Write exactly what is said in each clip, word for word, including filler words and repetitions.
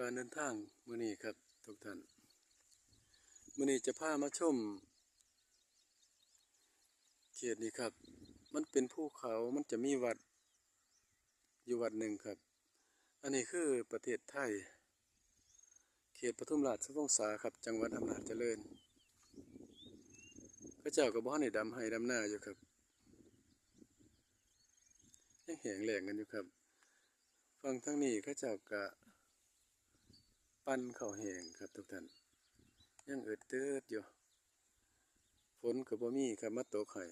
การเดินทางมื้อนี้ครับทุกท่าน มื้อนี้จะพามาชมเขตนี้ครับ มันเป็นภูเขา มันจะมีวัดอยู่วัดหนึ่งครับ อันนี้คือประเทศไทย เขตปทุมราชวงศาครับ จังหวัดอำนาจเจริญ เขาเจ้าก็บ่ทันได้ดำไร่ดำนาอยู่ครับ ยังแห้งแล้งกันอยู่ครับ ฝั่งทางนี้เขาเจ้าก็ปั่นข้าวแห้งครับทุกท่าน ยังอืดตืดอยู่ ฝนก็บ่มีครับมาตกให้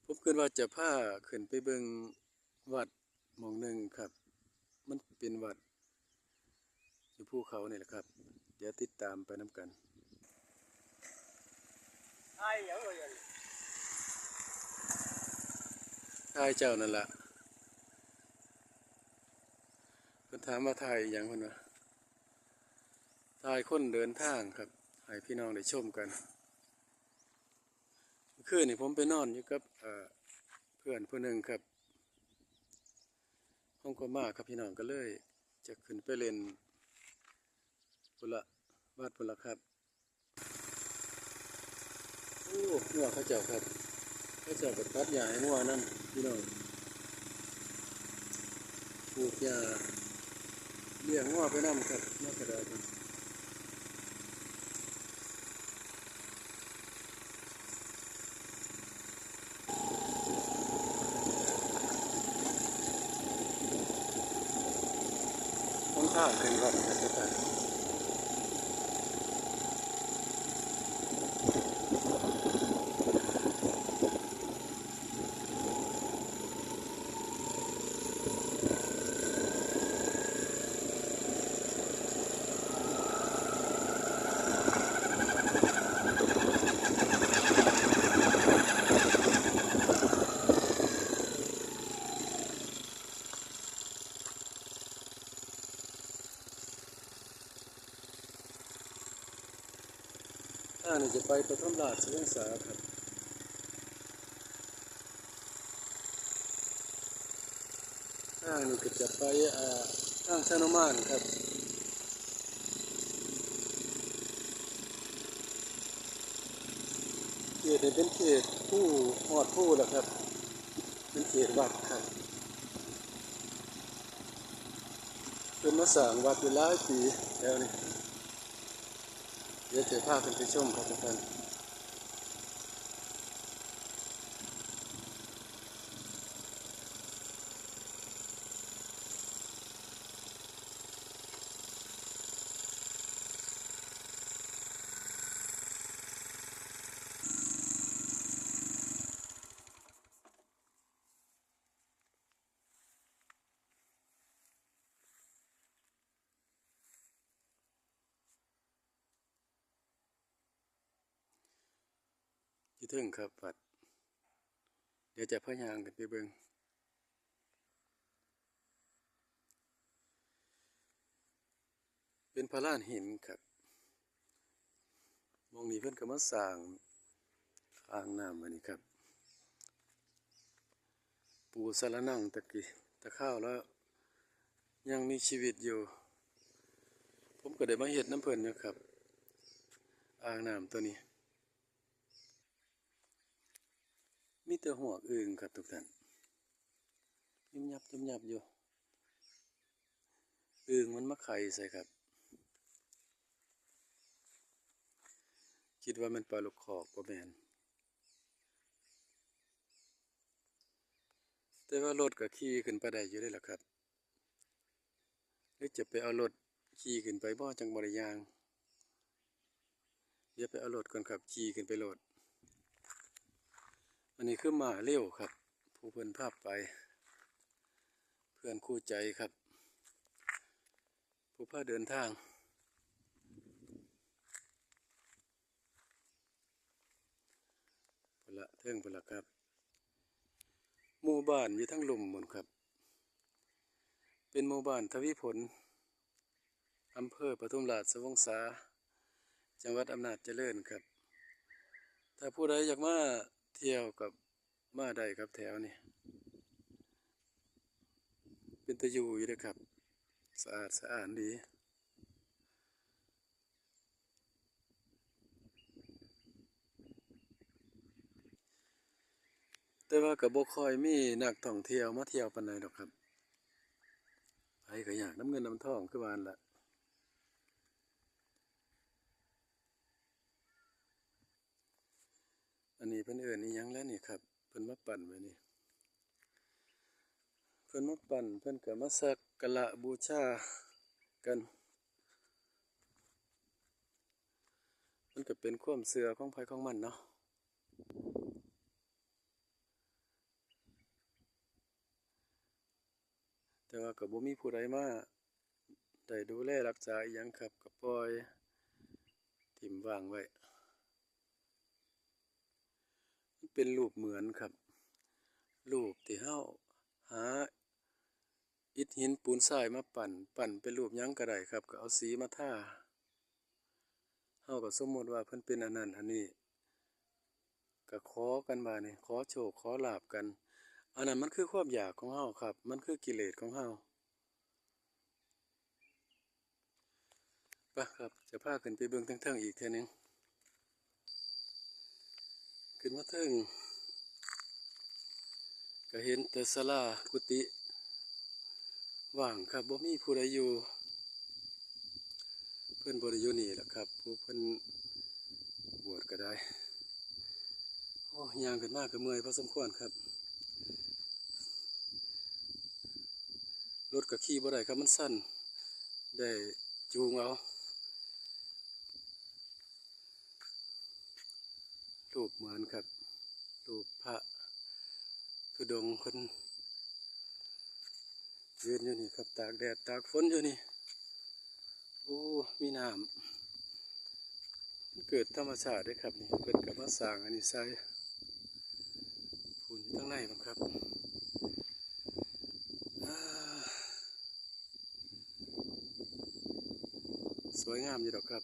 ผมคิดว่าจะพาขึ้นไปเบิ่งวัดหม่องหนึ่งครับ มันเป็นวัดอยู่ภูเขานี่แหละครับ เดี๋ยวติดตามไปนำกัน ถ่ายหยังเอ่ยอันนี้ ถ่ายเจ้านั่นล่ะ เพิ่นถามว่าถ่ายอิหยัง เพิ่นว่าถ่ายคนเดินทางครับ ให้พี่น้องได้ชมกัน เมื่อคืนนี่ผมไปนอนอยู่กับ เอ่อ เพื่อนผู้หนึ่งครับ ผมก็มาครับพี่น้อง ก็เลยจะขึ้นไปเล่นพุ้นละ วัดพุ้นละครับ โอ้ งัวเขาเจ้าครับ เขาเจ้าก็ตัดหญ้าให้งัวนำพี่น้อง ปลูกหญ้าเลี้ยงงัวไปนำครับ งัวกระดาษ หนทางขึ้นวัดครับทุกท่าน ทางนี้จะไปปทุมราชวงศาครับ ทางนี้ก็จะไป อ่า ทางชานุมานครับ เขตนี้เป็นเขตภู ฮอดภูแล้วครับ เป็นเขตวัดครับ เพิ่นมาสร้างวัดอยู่หลายปีแล้วนี่ เดี๋ยวจะพาขึ้นไปชมครับทุกท่าน อยู่เทิงครับวัด เดี๋ยวจะพาย่างขึ้นไปเบิ่ง เป็นพระลานหินครับ หม่องนี้เพิ่นก็มาสร้างอ่างน้ำอันนี้ครับ ปู่สรณังตะกี้ แต่คราวแล้วยังมีชีวิตอยู่ ผมก็ได้มาเฮ็ดนำเพิ่นอยู่ครับ อ่างน้ำตัวนี้ มีแต่ฮวกอึ่งครับทุกท่าน ยุบยับยุบยับอยู่ อึ่งมันมาไข่ใส่ครับ คิดว่าแม่นปลาลูกคอก บ่แม่น แต่ว่ารถก็ขี่ขึ้นไปได้อยู่เด้ล่ะครับ หรือจะไปเอารถขี่ขึ้นไปบ่ จั่งบ่ได้ย่าง เดี๋ยวไปเอารถก่อนครับ ขี่ขึ้นไปโลด อันนี้คือม้าเร็วครับ ผู้เพิ่นพาไป เพื่อนคู่ใจครับ ผู้พาเดินทาง พุ้นละ เทิงพุ้นละครับ หมู่บ้านอยู่ทางลุ่มพุ้นครับ เป็นหมู่บ้านทวีผล อำเภอปทุมราชวงศา จังหวัดอำนาจเจริญครับ ถ้าผู้ใดอยากมาเที่ยวก็มาได้ครับแถวนี้ เป็นตาอยู่อยู่เด้อครับ สะอาดสะอ้านดี แต่ว่าก็บ่ค่อยมีนักท่องเที่ยวมาเที่ยวปานใดดอกครับ ไผก็อยากนำเงินนำทองคือว่าหั่นล่ะ อันนี้เพิ่นเอิ้นอิหยังแล้วนี่ครับ เพิ่นมาปั้นไว้นี่ เพิ่นมาปั้น เพิ่นก็มาสักการะบูชากัน มันก็เป็นความเชื่อของไผของมันเนาะ แต่ว่าก็บ่มีผู้ใดมาได้ดูแลรักษาอิหยังครับ ก็ปล่อยถิ่มว่างไว้ มันเป็นรูปเหมือนครับ รูปที่เฮาหาอิฐหินปูนทรายมาปั้น ปั้นเป็นรูปหยังก็ได้ครับ ก็เอาสีมาทา เฮาก็สมมุติว่าเพิ่นเป็นอันนั้นอันนี้ ก็ขอกันบาดนี้ ขอโชคขอลาภกัน อันนั้นมันคือความอยากของเฮาครับ มันคือกิเลสของเฮา ไปครับ จะพาขึ้นไปเบิ่งเทิงๆอีกเทื่อหนึ่ง ขึ้นมาเทิง ก็เห็นแต่ศาลากุฏิว่างครับ บ่มีผู้ใดอยู่ เพิ่นบ่ได้อยู่นี่ล่ะครับ ผู้เพิ่นบวชก็ได้ โอ้ ย่างขึ้นมาก็เมื่อยพอสมควรครับ รถก็ขี่บ่ได้ครับ มันสั่น ได้จูงเอา รูปเหมือนครับ รูปพระธุดงค์เพิ่นยืนอยู่นี่ครับ ตากแดดตากฝนอยู่นี่ โอ้ มีน้ำ มันเกิดธรรมชาติเด้ครับนี่ เพิ่นก็มาสร้างอันนี้ใส่ พุ้นอยู่ทางในพุ้นครับ อ่า สวยงามอยู่ดอกครับ